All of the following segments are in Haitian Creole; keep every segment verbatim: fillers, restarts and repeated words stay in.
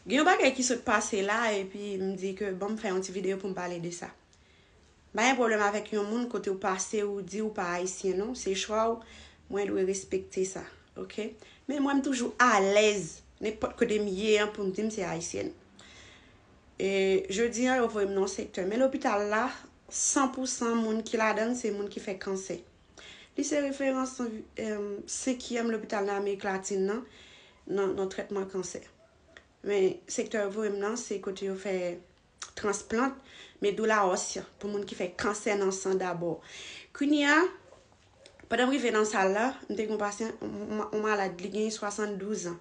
Gen yon bagay ki sot pase la, epi m di ke bon, m fè yon ti videyo pou m pale de sa. M pa gen pwoblèm avèk yon moun kote w pase, ou di ou pa ayisyen non, se chwa w, mwen dwe respekte sa, oke? Men mwen m toujou alèz nenpòt kote m ye an pou m di m se ayisyèn. E jodi an, yo voye m nan yon sektè. Men lopital la, san pou san moun ki ladan l, se moun ki fè kansè. Li se referans, em, senkyèm lopital nan Amerik Latin nan, nan, nan trètman kansè. Men sektè yo voye m nan, se kote yo fè transplant, medula óssea, pou moun ki fè kansè nan san dabò. Kounye a, pandan m rive nan sal la, m te gen yon pasyan, yon, yon, yon malad, li gen swasanndouz an.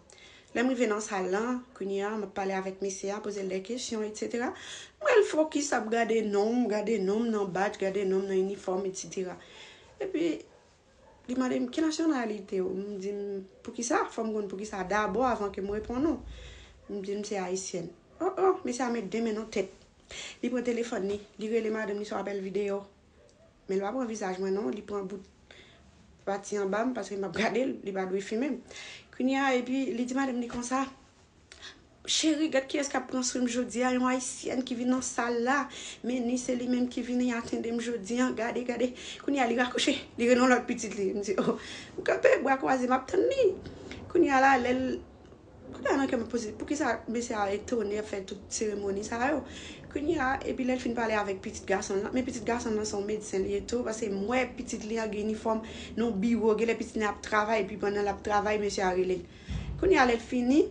Lè m rive nan sal la, kounye a, m ap pale avèk mesye a, poze l de kesyon, etsetera. M wè l fokis ap gade non m, gade non m nan badj, gade non m nan inifòm, etsetera. Epi, li mande m, "Ki nasyonalite w?" M di m, "Poukisa?" Fò m konn poukisa dabò avan ke m reponn ou. M di m se ayisyèn. Oh, oh, mesye a met de men nan tèt. Li pran telefòn li, li rele madanm li sou apèl videyo. Men li pa pran vizaj mwen non, li pran bout pati anba m, paske m ap gade l, li pa dwe fimen m. Kounye a, epi li di madanm li konsa, "Cheri, gad kiyès k ap pran swen m jodi a, yon ayisyèn ki vin nan sal la. Men ni se li menm ki vin atende m jodi a, gade, gade." Kounye a, li rakwoche, li rele yon lòt pitit li. M di, "Oh." M kanpe, bra kwaze, m ap tann li. Kounye a la, lè l Kounye a nan kè m ap poze, poukisa mesye a etone ap fè tout seremoni sa yo? Kounye a, epi lè l fin pale avèk pitit gason l lan, men pitit gason l lan se yon medsen li ye tou, paske m wè pitit li an gen inifòm nan yon biwo, genlè pitit li ap travay, epi pandan l ap travay, mesye a rele l. Kounye a, lè l fini,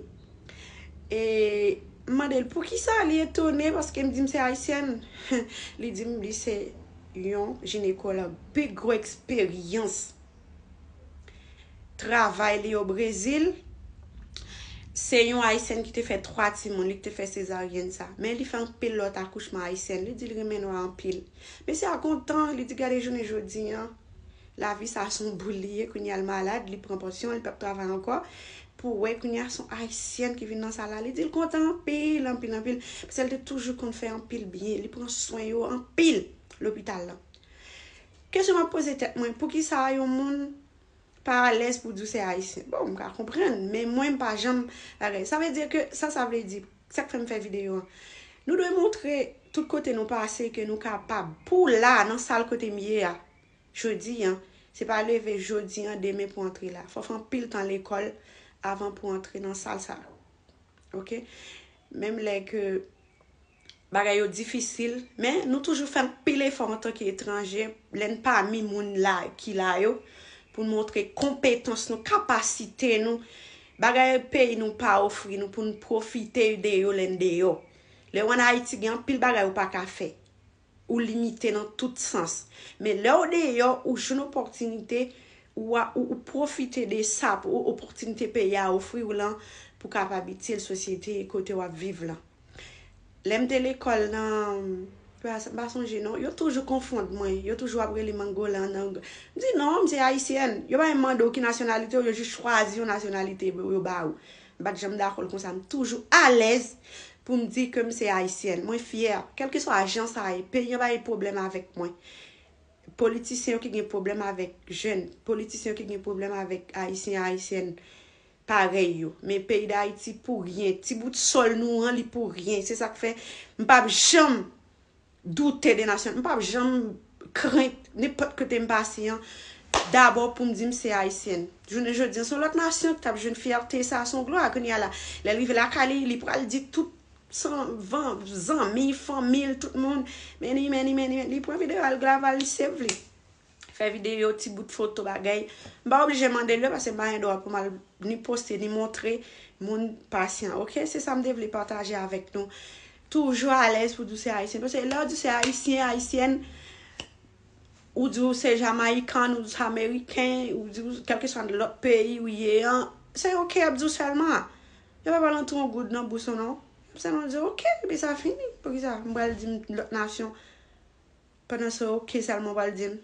e, m mande l poukisa li etone, paske m di m se ayisyèn. Li di m li se yon jinekològ, pi gwo eksperyans travay li o Brezil, se yon ayisyèn ki te fè twa timoun, li ki te fè sezaryèn sa. Men li fè anpil lòt akouchman ayisyèn. Li di li renmen nwa anpil. Mesye a kontan, li di gade jounen jodi an, lavi sa se yon boul li ye, kounye a l malad, li pran pansyon, li p ap travay ankò. Pou wè kounye a se yon ayisyèn ki vin nan sal la, li di l kontan anpil, anpil, anpil. Paske l te toujou konn fè anpil byen, li pran swen yo anpil lopital la. Kesyon m ap poze tèt mwen, poukisa yon moun pa alèz pou di w se ayisyen? Bon, m ka konprann, men mwen m pa janm bagay. Sa vle di ke, sa, sa vle di, sa k fè m fè videyo an. Nou dwe montre tout kote nou pase ke nou kapab. Pou la, nan sal kote m ye a, jodi an, se pa leve jodi an, demen pou antre la. Fò w fè anpil tan lekòl avan pou antre nan sal sa. Oke? Menm lè ke bagay yo difisil, men nou toujou fè anpil efò antanke etranje, lè n pami moun la, ki la yo, pou n montre konpetans nou, kapasite nou, bagay peyi nou pa ofri nou, pou n pwofite de yo lè n deyò. Lè w ann Ayiti, gen anpil bagay ou pa ka fè. Ou limite nan tout sans. Men lè w deyò, ou jwenn opòtinite, ou, a- ou, ou pwofite de sa, pou opòtinite peyi a ofri w lan, pou kapab itil sosyete kote w ap viv lan. Lè m te lekòl nan, m pa sonje non, yo toujou konfonn mwen, yo toujou ap rele m Angolan, nan, m di non, m se ayisyèn. Yo pa menm mande w ki nasyonalite w, yo jis chwazi yon nasyonalite yo ba ou. M pa t janm dakò l konsa, m toujou alèz pou m di ke m se ayisyèn. Mwen fyè, kèlkeswa jan sa ye, peyi an pa gen pwoblèm avèk mwen. Politisyen yo ki gen pwoblèm avèk jèn, politisyen yo ki gen pwoblèm avèk ayisyen, ayisyèn parèy yo. Men peyi Dayiti pou ryen, ti bout sòl nou an, li pou ryen. Se sa k fè m p ap janm doute de nasyon. M p ap janm krent nenpòt kote m pase an. Dabò pou m di m se ayisyèn. Jounen jodi an, se yon lòt nasyon ki t ap jwenn fyète sa, se yon glwa. Kounye a la, lè l rive lakay li, li pral di tout san, van, zanmi, fanmi l, tout moun. Men li, men li, men li, men li pran videyo, al grave, al li save li. Fè videyo, ti bout foto, bagay. M pa oblije mande l yo, paske m pa gen dwa pou m al ni poste, ni montre moun pasyan. Oke? Se sa m te vle pataje avèk nou. Toujou alèz pou di w se ayisyen. Paske lè w di w se ayisyen, ayisyèn, ou di w se jamayikan, ou di w se ameriken, ou di w kèlkeswa lòt peyi ou ye an, se oke, y ap di w sèlman. Yo pa pral antre yon goud nan bouch ou non. Y ap sèlman di w, "Oke," epi sa fini. Poukisa m pral di m lòt nasyon? Pandan se oke sèlman w pral di m.